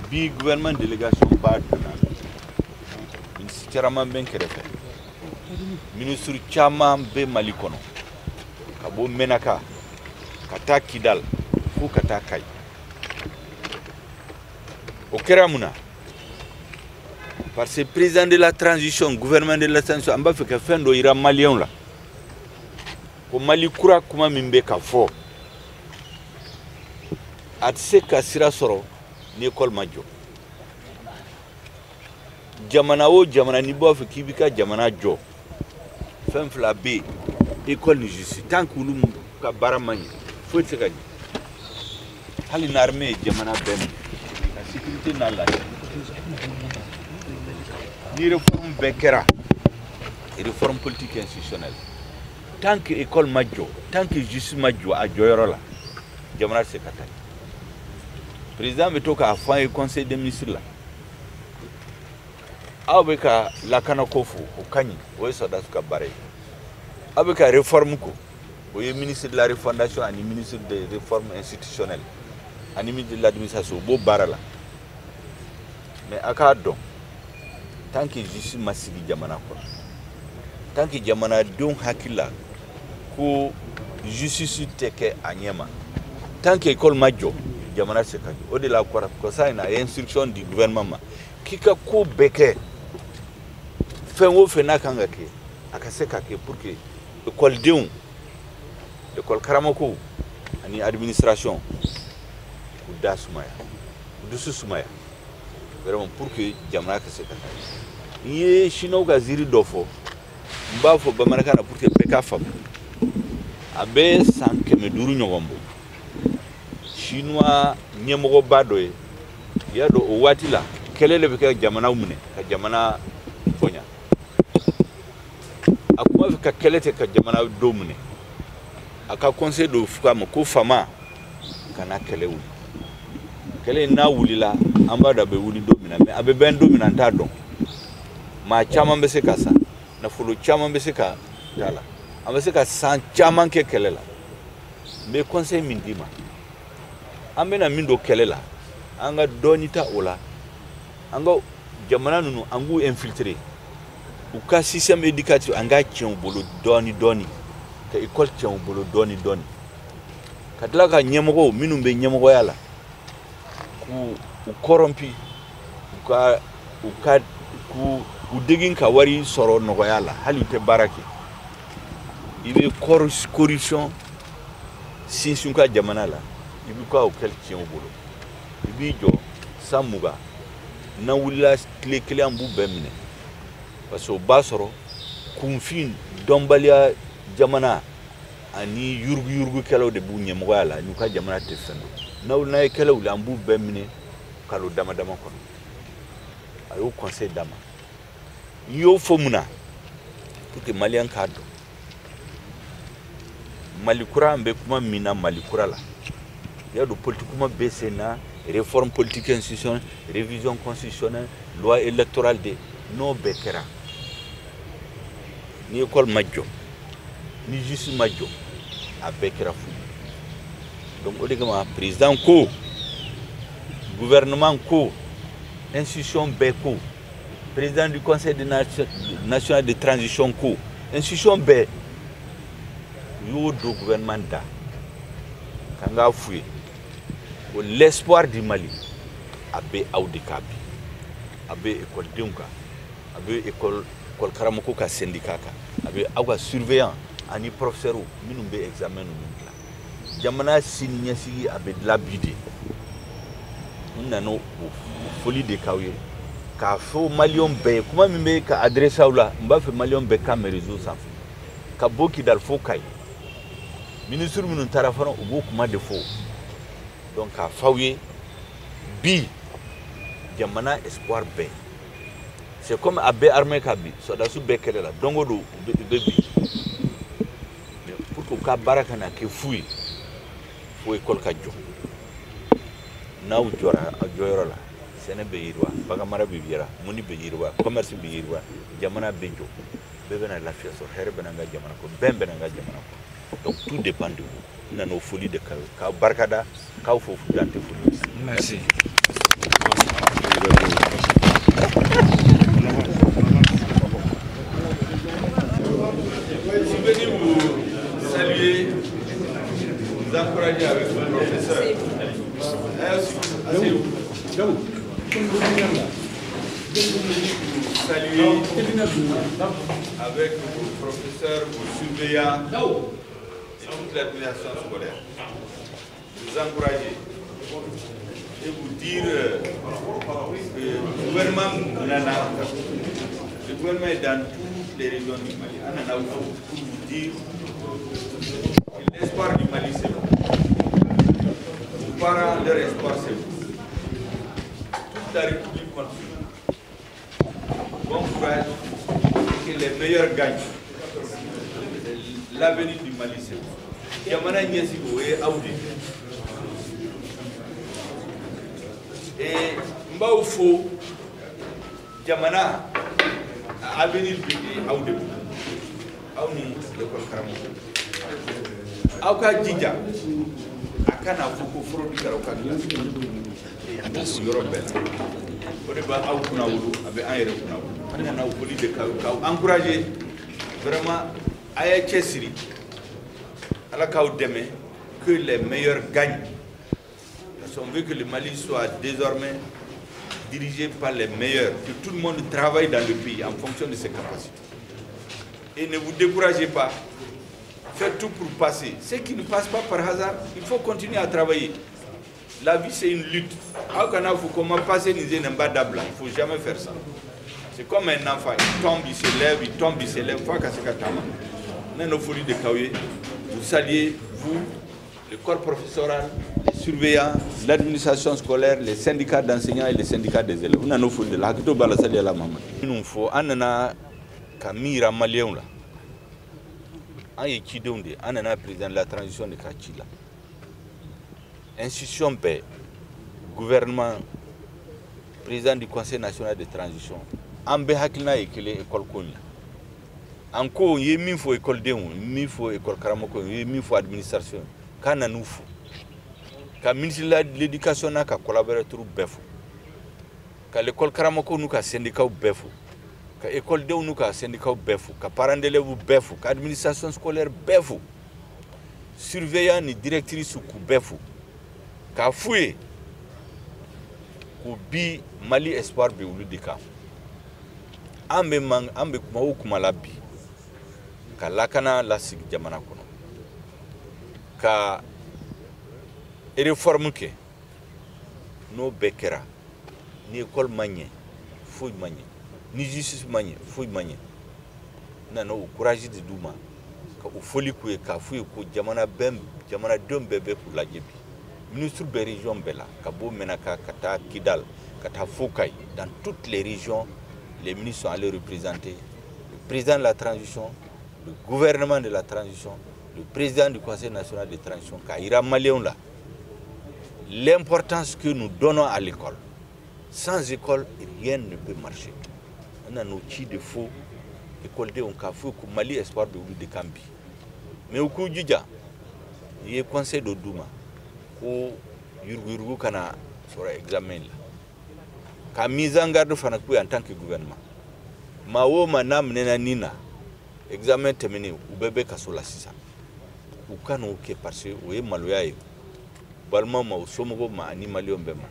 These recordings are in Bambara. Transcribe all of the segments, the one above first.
Bi gouvernement délégation ba donna, ministre caman bɛ n kɛrɛfɛ, ministre caman bɛ Mali kɔnɔ, ka bɔ Menaka ka taa Kidal fo ka taa Kayi. O kɛra mun na? Parce que président de la transition, gouvernement de la transition, an b'a fɛ ka fɛn dɔ yira maliyɛnw la ko Mali kura kuma min bɛ ka fɔ, a tɛ se ka sira sɔrɔ ni école ma jɔ. Jamana o jamana, n'i b'a fɛ k'i b'i ka jamana jɔ, fɛn fila bɛ yen: école ni justice. Tant que olu ka baara ma ɲɛ, foyi tɛ se ka ɲɛ. Hali ni armée ye jamana bɛɛ minɛ ka sécurité n'a lafiya, ni réforme bɛɛ kɛra, réforme politique institutionnelle, tant que école ma jɔ, tant que justice ma jɔ a jɔyɔrɔ la, jamana tɛ se ka taa ɲɛ. Président bɛ to k'a fɔ an ye conseil des ministres la: aw bɛ ka lakanako fo, o ka ɲi, o ye sɔrɔdasiw ka baara ye. Aw bɛ ka réforme ko, o ye ministre de la refondation ani ministre des réformes institutionnelles ani ministre de l'administration, o b'o baara la. Mais a k'a dɔn, tant que justice ma sigi jamana kɔnɔ, tant que jamanadenw hakili la ko justice tɛ kɛ a ɲɛ ma, tant que école ma jɔ, jamana tɛ se ka jɔ. O de la, kɔsa in na, a ye instruction di gouvernement ma k'i ka ko bɛɛ kɛ, fɛn o fɛn n'a kan ka kɛ, a ka se ka kɛ pour que ekɔlidenw, ekɔli karamɔgɔw ani administration k'u da sumaya, k'u dusu sumaya vraiment, pour que jamana ka se ka taa. N ye siniwaw ka ziiri dɔ fɔ, n b'a fɔ bamanankan na pour que bɛɛ k'a faamu. A bɛ san 500 ɲɔgɔn bɔ, chinois ɲɛmɔgɔba dɔ ye, i y'a dɔn, o waati la kɛlɛ de bɛ kɛ jamanaw minɛ ka jamana bonya. A kun b'a fɛ ka kɛlɛ kɛ ka jamana dɔw minɛ. A ka conseil dɔw fɔ a ma ko faama kana kɛlɛ wuli. Kɛlɛ in n'a wulila, an b'a dɔn a bɛ wuli don min na, mais a bɛ bɛn don min na, an t'a dɔn. Maa caman bɛ se ka sa, nafolo caman bɛ se ka t'a la, an bɛ se ka san caman kɛ kɛlɛ la. N bɛ conseil min d'i ma, an bɛna min don kɛlɛ la, an ka dɔɔni ta o la, an ka jamana ninnu, an k'u infiltrer, u ka système éducatif, an k'a tiɲɛ u bolo dɔɔni dɔɔni, ka école tiɲɛ u bolo dɔɔni dɔɔni, ka tila ka ɲɛmɔgɔw minnu bɛ ɲɛmɔgɔya la, k'u u corrompi, u ka k'u u degi ka wari sɔrɔ nɔgɔya la, hali u tɛ baara kɛ. I bɛ corruption sinsin u ka jamana la, i b'i ka hôtel tiɲɛ u bolo. I b'i jɔ san 20, n'an wulila tile kelen, an b'u bɛɛ minɛ, parce que o b'a sɔrɔ kunfin, dɔnbaliya jamana ani yuruguyurugukɛlaw de b'u ɲɛmɔgɔya la, n'u ka jamana tɛ fɛn dɔn. N'aw n'a ye kɛlɛ wuli, an b'u bɛɛ minɛ kalo dama dama kɔnɔ. A y'o conseil d'a ma. N y'o fɔ mun na? Pour que maliyɛn k'a dɔn, Mali kura, an bɛ kuma min na Mali kura la, i y'a dɔn, politique kuma bɛ sen na, réforme politique institutionnelle, révision constitutionnelle, loi électorale de, n'o bɛɛ kɛra, ni école ma jɔ, ni justice ma jɔ, a bɛɛ kɛra fu. Donc o de kama président ko, gouvernement ko, institution bɛɛ ko, président du conseil de national de transition ko, institution bɛɛ u y'o don gouvernement da k'an k'a f'u ye ko l'espoir du Mali, a bɛ aw de kan bi. A bɛ ekɔlidenw kan, a bɛ école karamɔgɔw ka syndicat kan, a bɛ aw ka surveillant ani professeur minnu bɛ examen ninnu dilan. Jamana sini ɲɛsigi, a bɛ dilan bi de. N nana o foli de k'aw ye, k'a fɔ maliyɛnw bɛɛ ye kuma min bɛ ka adressé aw la. N b'a fɛ maliyɛnw bɛɛ ka mɛn réseau sanfɛ, ka bɔ Kidali fo Kayi. Ministre minnu taara fana, u b'o kuma de fɔ. Donc k'a f'aw ye bi, jamana espoir bɛɛ, c'est comme a bɛ armée kan bi, sɔrɔdasiw bɛɛ kɛlɛ la don o don, u bɛ bi. Mais pour que u ka baara kana kɛ fu ye, fo école ka jɔ. N'aw jɔra aw jɔyɔrɔ la, sɛnɛ bɛ yiriwa, baganmara bɛ yiriwa, mɔni bɛ yiriwa, commerce bɛ yiriwa, jamana bɛ jɔ, bɛɛ bɛna lafiya sɔrɔ, hɛrɛ bɛna an ka jamana kɔnɔ, bɛn bɛna an ka jamana kɔnɔ. Donc tout dépend de vous. N nana o foli de k'aw ye, k'aw barikada, k'aw fo, dan tɛ foli. Merci. Je suis venu vous saluer, vous encourager avec votre professeur. Asseyez-vous. Je suis venu vous saluer avec vos professeurs, vos surveillants et toute l'administration scolaire. Vous encourager et vous dire que le gouvernement nana, le gouvernement est dans toutes les régions du Mali. Pour vous dire que l'espoir du Mali, c'est vous. Vos parents, leur espoir, c'est vous. Toute la République compte sur vous. Bon courage et que les meilleurs gagnent. L'avenir du Mali, c'est vous. Jamana ɲɛsigi o ye aw de ye. Et n b'aw fo jamana a avenir bɛ aw de bolo, aw ni l'école karamɔgɔ. Aw ka jija a kana fɔ ko fraude kɛra aw ka kilasi yɔrɔ bɛɛ la. O de b'aw kunna wolo, a bɛ an yɛrɛ kunna wolo. An nana foli de k'aw encourager vraiment, a ye cɛsiri. Ala k'aw dɛmɛ, que les meilleurs gagnent. Parce qu'on veut que le Mali soit désormais dirigé par les meilleurs, que tout le monde travaille dans le pays en fonction de ses capacités. Et ne vous découragez pas, faites tout pour passer. Ceux qui ne passent pas par hasard, il faut continuer à travailler. La vie, c'est une lutte. Il faut comment passer, il ne faut jamais faire ça. C'est comme un enfant, il tombe, il se lève, il tombe, il se lève. Vous saluez, vous, le corps professoral, les surveillants, l'administration scolaire, les syndicats d'enseignants et les syndicats des élèves. On a nos foules de la Nous faut an ka miira maliyɛnw la. An ye cidenw de ye, an nana président de la transition de ka ci la. Institution bɛɛ, gouvernement, président du conseil national de transition, an bɛɛ hakilina ye kelen école ko in la. An ko n ye min fɔ écoledenw, n ye min fɔ école karamɔgɔw, n ye min fɔ administration, k'an nan'u fo. Ka ministre de l'éducation n'a ka collaborateur bɛɛ fo. Ka l'école karamɔgɔw n'u ka syndicats bɛɛ fo. Ka écoledenw n'u ka syndicats bɛɛ fo. Ka parents d'élèves bɛɛ fo. Ka administration scolaire bɛɛ fo. Surveillant ni directrice k'u bɛɛ fo. K'a f'u ye ko bi Mali espoir bɛ olu de kan. An bɛ kuma o kuma la bi, ka lakana lasigi jamana kɔnɔ, ka réforme kɛ. N'o bɛɛ kɛra, ni école ma ɲɛ, foyi ma ɲɛ, ni justice ma ɲɛ, foyi ma ɲɛ. N nana o courage de d'u ma, ka o foli k'u ye, k'a f'u ye ko jamanadenw bɛɛ bɛ k'u lajɛ bi. Ministre bɛ région bɛɛ la, ka bɔ Menaka ka taa Kidal, ka taa fo Kayi, dans toutes les régions, les ministres sont allés représenter le président de la transition, le gouvernement de la transition, le président du conseil national de transition, k'a yira maliyɛnw la l'importance que nous donnons à l'école. Sans école, rien ne peut marcher. On a nos ci de fo écoledenw k'a fɔ ko Mali espoir bɛ olu de kan bi. Mais u k'u jija, i ye conseil dɔ d'u ma ko yuruguyurugu kana sɔrɔ examen la. Ka mise en garde fana k'u ye en tant que gouvernement. Maa o maa n'a minɛna nin na, examen tɛmɛnen, u bɛɛ bɛ kaso la sisan. U ka n'o kɛ parce que o ye maloya ye balimaw ma, u somɔgɔw ma ani maliyɛnw bɛɛ ma.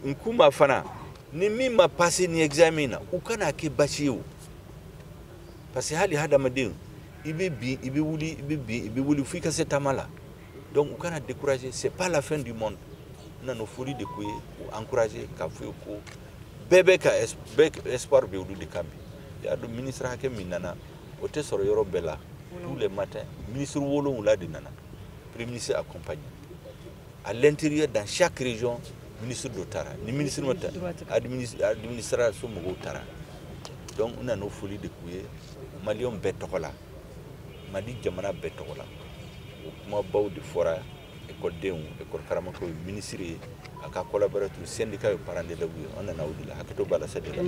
N k'u ma fana, ni min ma passé ni examen na, u kana kɛ baasi ye o. Parce que hali hadamaden, i bɛ bin, i bɛ wuli, i bɛ bin, i bɛ wuli f'i ka se taama la. Donc u kana décourager, c'est pas la fin du monde. N nana foli de k'u ye, k'u encourager, k'a f'u ye ko bɛɛ bɛ ka bɛɛ espoir bɛ olu de kan bi. I y'a dɔn ministre hakɛ min nana, o tɛ sɔrɔ yɔrɔ bɛɛ la. Tous les matins, ministre 7 de nana, premier ministre accompagné. À l'intérieur, dans chaque région, ministre dɔ taara. Ni ministre ma taa, administration mɔgɔw taara. Donc n nana o foli de k'u ye maliyɛnw bɛɛ tɔgɔ la, Mali jamana bɛɛ tɔgɔ la. O kumabaw de fɔra ekɔlidenw, ekɔli karamɔgɔw ye, ministre ye, a ka collaborateur, syndicat ye, parents d'élèves ye. An nana o de la. Hakɛto b'a la, sadi la.